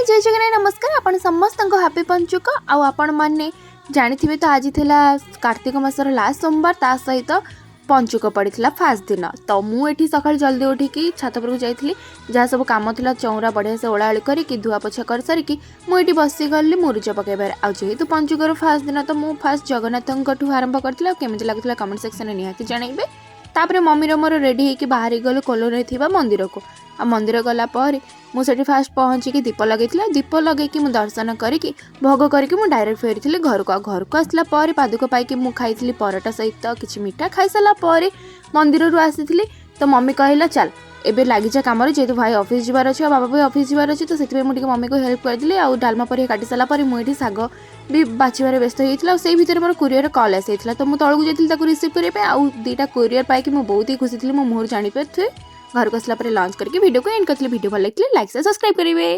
ଜୟ ଜଗନ୍ନାଥ, ନମସ୍କାର ଆପଣ ସମସ୍ତଙ୍କୁ। ହାପି ପଞ୍ଚୁକ। ଆଉ ଆପଣମାନେ ଜାଣିଥିବେ ତ, ଆଜି ଥିଲା କାର୍ତ୍ତିକ ମାସର ଲାଷ୍ଟ ସୋମବାର, ତା ସହିତ ପଞ୍ଚୁକ ପଡ଼ିଥିଲା ଫାଷ୍ଟ ଦିନ। ତ ମୁଁ ଏଠି ସକାଳୁ ଜଲ୍ଦି ଉଠିକି ଛାତ ଉପରକୁ ଯାଇଥିଲି। ଯାହା ସବୁ କାମ ଥିଲା, ଚଉଁରା ବଢ଼ିଆ ସେ ଓଳାଓଳି କରିକି, ଧୁଆ ପୋଛା କରିସାରିକି ମୁଁ ଏଠି ବସିଗଲି ମୁରୁଜ ପକାଇବାରେ। ଆଉ ଯେହେତୁ ପଞ୍ଚୁକର ଫାଷ୍ଟ ଦିନ, ତ ମୁଁ ଫାଷ୍ଟ ଜଗନ୍ନାଥଙ୍କଠୁ ଆରମ୍ଭ କରିଥିଲି। ଆଉ କେମିତି ଲାଗୁଥିଲା, କମେଣ୍ଟ ସେକ୍ସନରେ ନିହାତି ଜଣାଇବେ। ତାପରେ ମମିର ମୋର ରେଡ଼ି ହେଇକି ବାହାରି ଗଲୁ କଲୋନୀରେ ଥିବା ମନ୍ଦିରକୁ। ଆଉ ମନ୍ଦିର ଗଲା ପରେ ମୁଁ ସେଠି ଫାଷ୍ଟ ପହଞ୍ଚିକି ଦୀପ ଲଗେଇଥିଲି। ଆଉ ଦୀପ ଲଗେଇକି ମୁଁ ଦର୍ଶନ କରିକି, ଭୋଗ କରିକି ମୁଁ ଡାଇରେକ୍ଟ ଫେରିଥିଲି ଘରକୁ। ଆଉ ଘରକୁ ଆସିଲା ପରେ ପାଦୁକ ପାଇକି ମୁଁ ଖାଇଥିଲି ପରଟା ସହିତ କିଛି ମିଠା। ଖାଇସାରିଲା ପରେ ମନ୍ଦିରରୁ ଆସିଥିଲି ତ ମମି କହିଲା, "ଚାଲ, ଏବେ ଲାଗିଯା କାମରେ।" ଯେହେତୁ ଭାଇ ଅଫିସ୍ ଯିବାର ଅଛି ଆଉ ବାବା ବି ଅଫିସ୍ ଯିବାର ଅଛି, ତ ସେଥିପାଇଁ ମୁଁ ଟିକେ ମମିକୁ ହେଲ୍ପ କରିଦେଲି। ଆଉ ଡାଲମା ପରିବା କାଟି ସାରିଲା ପରେ ମୁଁ ଏଠି ଶାଗ ବି ବାଛିବାରେ ବ୍ୟସ୍ତ ହେଇଯାଇଥିଲି। ଆଉ ସେଇ ଭିତରେ ମୋର କୁରିୟର କଲ୍ ଆସିଯାଇଥିଲା, ତ ମୁଁ ତଳକୁ ଯାଇଥିଲି ତାକୁ ରିସିଭ୍ କରିବା ପାଇଁ। ଆଉ ଦୁଇଟା କୁରିୟର ପାଇକି ମୁଁ ବହୁତ ହି ଖୁସି ଥିଲି, ମୋ ମୁହଁରୁ ଜାଣିପାରୁଥିବେ। ଘରକୁ ଆସିଲା ପରେ ଲଞ୍ଚ କରିକି ଭିଡ଼ିଓକୁ ଏଣ୍ଡ କରିଥିଲି। ଭିଡ଼ିଓ ଭଲ ଲାଗିଥିଲେ ଲାଇକ୍, ସବସ୍କ୍ରାଇବ୍ କରିବେ।